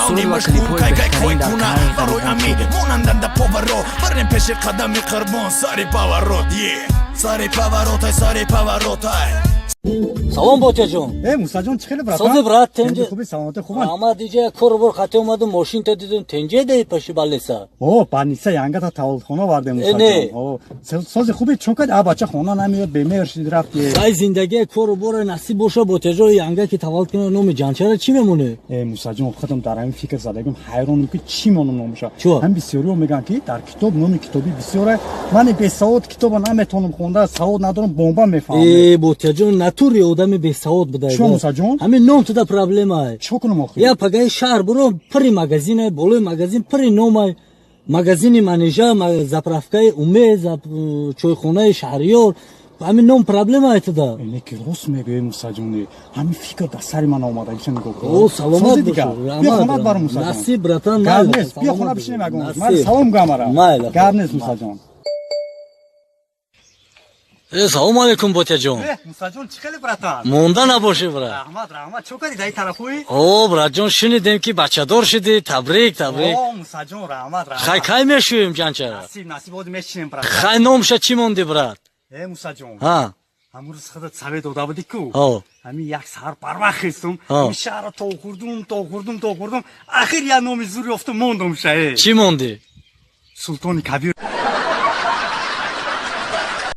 Суруд ва машғул клипҳои кай кай беҳтарин кой дар куна канали барои Ғарибон ами ТВ. Монанданда поворот барем пеши қадами Қурбон сари поворот е сари поворотай сари поворотай. Салом, Ботяҷон. Э, Мусаҷон, чӣ хеле, братан? Сози, брат, тенҷе. Хубӣ, саломатӣ хубан? Раҳмат, иҷа кору бор хати омадум, мошинта дидум, тенҷе даи паши балеса. О, больница янгата таваллудхона вардем. Э, не. Мусаҷон, о, сози хуби, чон кад, а бача хона намеёд, бемер шид, рафти. Ай, зиндагие, кору боре насиб боша, Ботяҷон, янга ки таваллуд кина, номи ҷанчара чӣ мемоне? Э, Мусаҷон, худам дар ҳамин фикр задагим, ҳайронам, ки чӣ монам номуша. Чӣ? Ҳам бисёриҳо мегӯянд, ки дар китоб номи китобӣ бисёре, мани бесавод китоба наметавонам хонда, савод надорам, бомба мефаҳмам. Э, Ботяҷон, натури одами бесавод будай. Чӣ, Мусаҷон? Ҳамин ном туда проблемай. Чӣ кунам охир? Я пагаи шаҳр буро, пури магазинай, болои магазин пури номай, магазини Манежа, заправкаи Умед, чойхонаи Шаҳриёр, ҳамин ном проблемай туда. Э, не, ки рост мегӯӣ, Мусаҷоне, ҳамин фикр дар сари ман омада, иша нигоҳ кун. О, саломат Сози бош. дигар. Биё хонат бар, Мусаҷон. Насиб, братан. Гап Майла, нест, биё саломат хона бош. бишинем ягон рӯз. Насиб. Ман салом гамара. Майла. Гап нест, Мусаҷон. Э, салому алейкум, Ботяҷон. Э, Мусаҷон, чӣ хеле, братан? Монда набошӣ, брат. Раҳмат, раҳмат, чӣ кардӣ дар ин тарафҳои? О, братҷон, шунидем, ки бачадор шудӣ, табрик, табрик. О, Мусаҷон, раҳмат, раҳмат. Хай, кай мешӯем ҷанчара? Насиб, насиб, оди мешинем, брат. Хай, номша чӣ монди, брат? Э, Мусаҷон, ҳа. Ҳамун рӯз худат совет дода будӣ ку. Ҳо. Ҳамин як саҳар барвақт хестум, Ҳо. ҳамин шаҳрро то хӯрдум, то хӯрдум, то хӯрдум, ахир як номи зур ёфтум, мондум ша, э. Чӣ монди? Султони Кабир.